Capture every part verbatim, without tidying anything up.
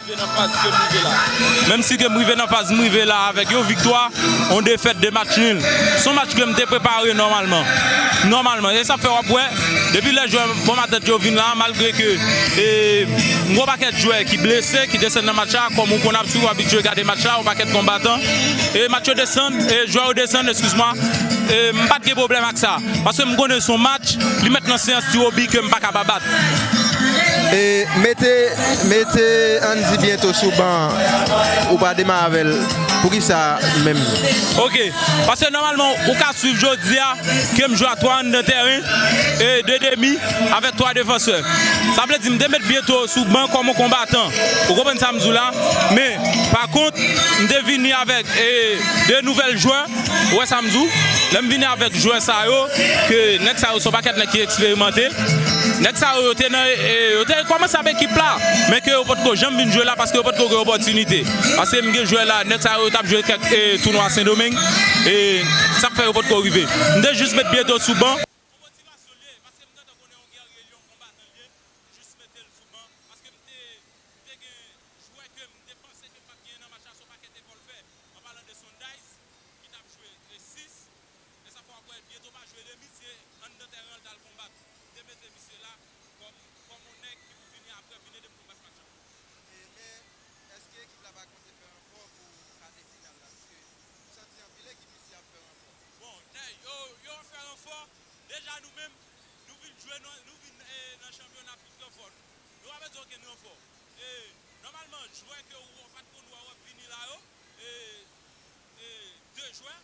Rive nan faz ke m rive la. Menm si ke m rive nan faz m rive la avèk yon viktwa, yon defèt, de match nil. Se yon match ke m te prepare nòmalman. Nòmalman. E sa fè w ap wè, depi lè jwè Bon Matant yo vin la, malgre ke, e, m gen yon pakèt jwè ki blese, ki desann nan match la, kòm ou konn ap swiv, w abitye gade match la, yon pakèt konbatan. E match yo desann, e jwè yo desann, eskiz mwa, e m pa t gen pwoblèm ak sa. Paske m konnen se yon match, li mèt nan seyans tiro bi ke m pa ka pa bat. E mete, mete Andy Bientôt sou ban, ou pa demare avè l. Poukisa menm? Ok, paske nòmalman, ou ka swiv jodi a, ke m jwe a twa anndan tèren, e de demi avèk twa defansè. Sa vle di, m te met Bientôt sou ban kòm yon konbatan. Ou konprann sa m di w la? Men, pa kont, m te vini avèk, e, de nouvèl jwè. Ou wè sa m di w? Lè m vini avèk jwè sa yo, ke nèg sa yo se yon pakèt nèg ki eksperimante. Nèg sa yo, yo te nan, e, yo te kòmanse ap ekip la, men ke yo potko janm vin jwe la paske yo potko gen opòtinite. Paske m gen jwè la, nèg sa yo t ap jwe kèk, e, tounwa Sendomeng, e sa k fè yo potko rive. M te jis met Bientôt sou ban. Yon motivasyon l ye, paske m gentan konnen yon gèrye, yon konbatan l ye, m jis mete l sou ban, paske m te, m te gen jwè ke m te panse ke m p ap genyen nan match la, se yon pakèt efò l fè, an palan de Sunrise, ki t ap jwe, e, sis, e sa fè w ap wè Bientôt pa jwe demi, se anndan tèren an l t al konbat. M te mete misye la kòm, kòm yon nèg ki pou vini apre, vin ede m konbat match la. E, men, èske ekip la pa kòmanse fè ranfò pou kade final la? Paske m santi anpil ekip isi ap fè ranfò. Bon, nèg yo, yo fè ranfò. Deja nou menm, nou vin jwe, nou, nou vin, e, nan chanpyona plis ranfò. Nou pa bezwen okenn ranfò. E, nòmalman, jwè ke w pa t konn wè w ap vini la yo, e, e, de jwè,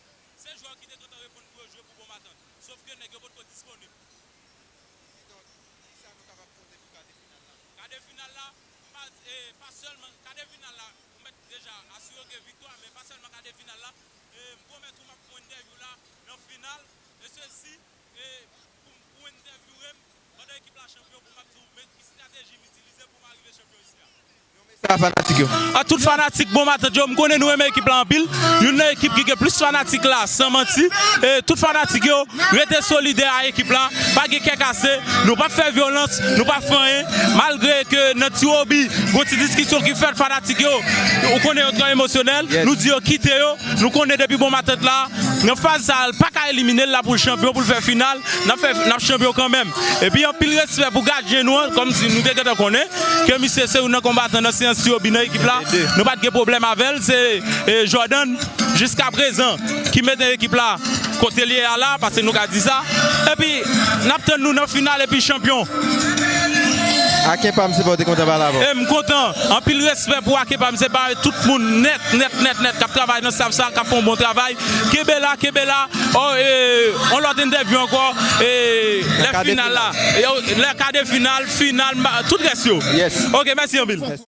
se jwè ki te gentan reponn pou yo jwe pou Bon Matant. Sòf ke nèg yo potko disponib. Kidonk, kisa nou kapab konte pou kade final la? Kade final la, m pa, e, pa sèlman, kade final la, ou mèt deja asire w gen viktwa, men pa sèlman kade final la, e, m pwomèt ou m ap pran entèvyou la nan final, e sesi, e, pou, pou entèvyou m, pandan ekip la chanpyon, pou m ap di w, men ki estrateji m itilize pou m arive chanpyon isi a. Sa fanatik yo. A tout fanatik Bon Matant yo, m konnen nou renmen ekip la anpil. Youn nan ekip ki gen plis fanatik la, san manti. E tout fanatik yo, rete solidè a ekip la. Pa gen kè kase, nou p ap fè vyolans, nou p ap fè anyen. Malgre ke nan tiro bi, gon ti diskisyon ki fèt, fanatik yo, ou konnen yo trè emosyonèl. Yes. Nou di yo kite yo. Nou konnen depi Bon Matant la, nan faz sa, l pa ka elimine l la pou l chanpyon, pou l fè final. N ap fè, n ap chanpyon kanmenm. Epi anpil respè pou gadyen nou an, kòmsi nou te gentan konnen ke misye se youn nan konbatan nan seyans tiro bi nan ekip la. Nou pa t gen pwoblèm avè l, se, e, Jordan, jiskaprezan, ki mete ekip la kote l ye a la, paske nou ka di sa. Epi, n ap tann nou nan final epi chanpyon. Aken pa m se fè w te kontan pale avè w. E m kontan. Anpil respè pou Aken pa m, se pa tout moun nèt, nèt, nèt, nèt k ap travay nan staff sa, k ap fè yon bon travay. Kenbe la, kenbe la. Oh, e, yon lòt entèvyou ankò. E, lè final la. E, lè kade final, final, ma-, tout rès yo. Yes. Ok, mèsi anpil.